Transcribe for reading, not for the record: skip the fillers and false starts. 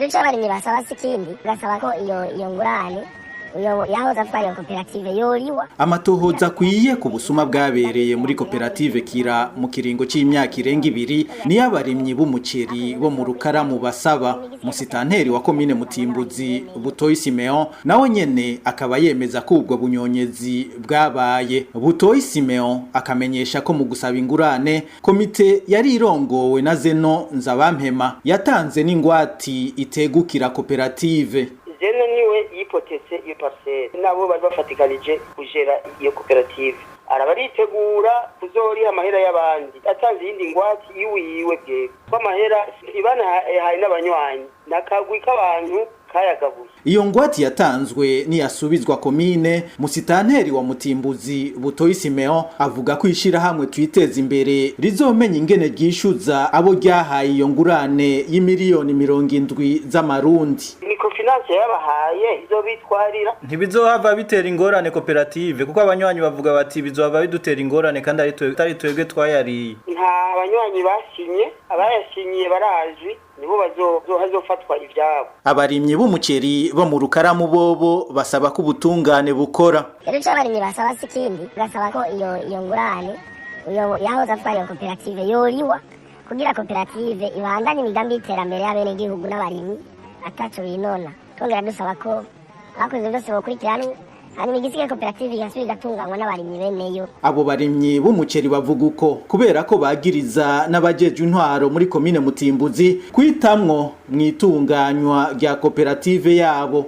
Rero ico abarimyi basaba si ikindi, basaba ko iyo ngurane uyo yahoze atwara iyo koperative yoriwa. Amatohoza akwiye ku busuma bwabereye muri koperative Kira mu kiringo c'imyaka irenga 2 niyo abarimyi b'umuceri bo mu Rukaramu basaba. Musitanteri wa komine Mutimbuzi, Butoyi Simeon, nawe nyene akaba yemeza ko ubwo bunyonyezi bwabaye. Butoyi Simeon akamenyesha ko mu gusaba ingurane, komite yari irongowe na Zeno Nzabampema yatanze n'ingwati itegukira koperative. Zeno niwe yipotese iyo parcelle, nabo bari bafatikanije kujera iyo koperative. Araba aritegura kuzoriha amahera y'abandi, atanze iyindi ngwate iwiwe bwego ko amahera ntibanahaye n'abanywanyi nakagwi k'abantu kayagabuye. Iyo ngwati yatanzwe niyasubizwa komine, musitanteri wa Mutimbuzi, Butoyi Simeon, avuga ko ishirahamwe Twiteza Imbere rizomenya ingene ryishuza abo ryahaye iyo ngurane y'imiliyoni 70 z'amarundi. Microfinance yabahaye izobitwarira. Ntibizohava bitera ingorane koperative, kuko abanywanyi bavuga bati bizohava bidutera ingorane kandi ari twebwe twayariye? Nta banywanyi basinye, abayasinyiye barazwi, nibo bazofatwa ivyabo. Abarimyi b'umuceri bo mu Rukaramu bobo basaba ko ubutungane bukora. Rero ico abarimyi basaba si ikindi, basaba ko iyo ngurane uyo yahoze atwara iyo koperative yoriwa kugira koperative ibandanye imigambi y'iterambere y'abenegihugu n'abarimyi ataco binona. Twongera dusaba ko abakoze byose bokurikiranwa, hanyuma igisigaye koperative igasubira igatunganywa n'abarimyi beneyo. Abo barimyi b'umuceri bavuga uko kubera ko bagiriza n'abajejwe intwaro muri komine Mutimbuzi kwitamwo mw'itunganywa rya koperative yabo.